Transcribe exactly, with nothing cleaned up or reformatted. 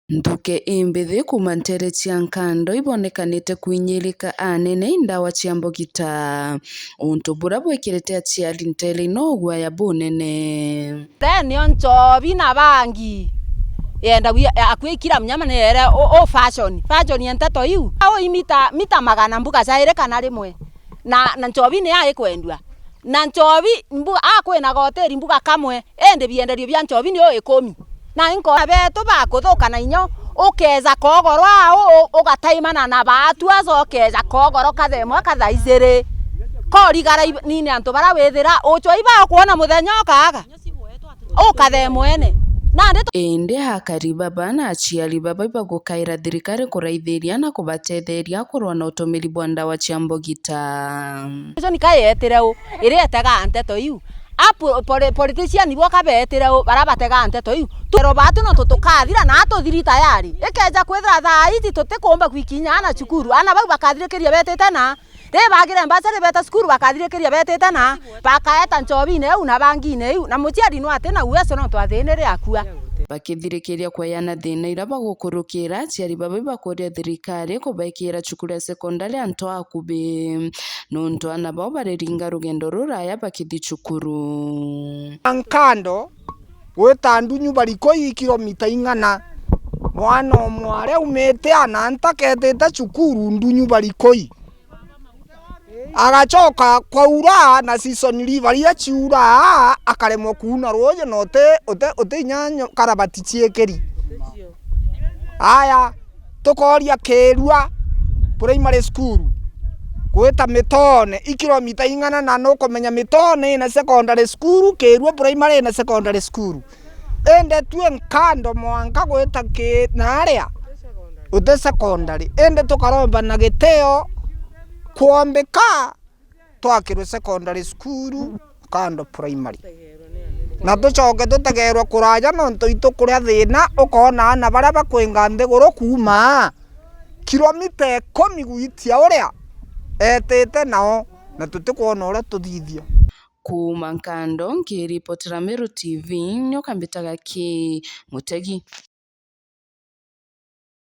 Nthuke imbithi kuuma nteere cia Nkando ibonekanite kwinyirika anene i ndawa cia mbogita, untu bura bwikirite aciari nteere ino ugwaya bunene. Then nio nchobi na bangi yenda wi-, akui kila mnyama ni ere u, u fashion, fashion ya nteto iu. Au imita, mita magana mbuga cairi kana rimwe. Na, na nchobi ni aikwendua. Na nchobi mbu-, akwina goteri mbuga kamwe, indi bienderio bia nchobi ni u ikumi. Na inkona betu bakuthuka na inya, ukeja kogoro au, u-, ugataimana na baatu aja ukeja kogoro kathemwa kathaiciri. Korigara i-, nini antu bara withira, uchwa iba ukwona muthenya ukaaga. Ukathe mwene. Nandi tu- Indi akari baba na aciari baba ibagukaira thirikari kuraithiria na kubatetheria kurwa na utumiri bwa ndawa cia mbogita. Icio nika yetire u, iria etegaa nteto iu. A po-, poli-, politician bo kabetire u, bara bategaa nteto iu. Twero batu no tutukathira na atuthiri tayari. Ikeja kwithira thaa iji tutikumba kwikinya ana cukuru. Ana bau bakathirikiria betite na Ri bagire mbaca ri beta cukuru bakathirikiria betite na, bakaeta nchobine iu na bangine iu, na muciari no ati na uwezo nontu athinire akua. Bakithirikiria kweyana thina ira bagukurukira, aciari baba ibakuria thirikari kubekira cukuru ya sekondari antu akubi, nontu ana bao bariringa rugendo ruraya bakithi cukuru. Nkando gwita ndunyu barikoi kilomita ing'ana. Mwana o mwari aumite ana ntaketite cukuru ndunyu barikoi. Agacoka kwaura na season river riria ciura, akaremwa kuuna ruuji na uti, uti, uti inya nyo-, karabati ciikiri. Aya, tukoria Kirua Primary School gwita Mitone, i kilomita ing'ana, na nukumenya Mitone ina secondary school, Kirua Primary ina secondary school. Indi twi Nkando mwanka gwita ki-, naria uti secondary. Indi tukaromba na gitio kwombika twakirwe secondary school, Nkando Primary. Na tucoke tutegerwe kuraja nontu itu kuria thina, ukona ana baria bakwinga nthiguru kuuma kilomita ikumi gwitia uria etite nao, na tutikwona uria tuthithia. Kuuma Nkando, nkiripotera Meru T V, nyoka mbitaga ki Mutegi.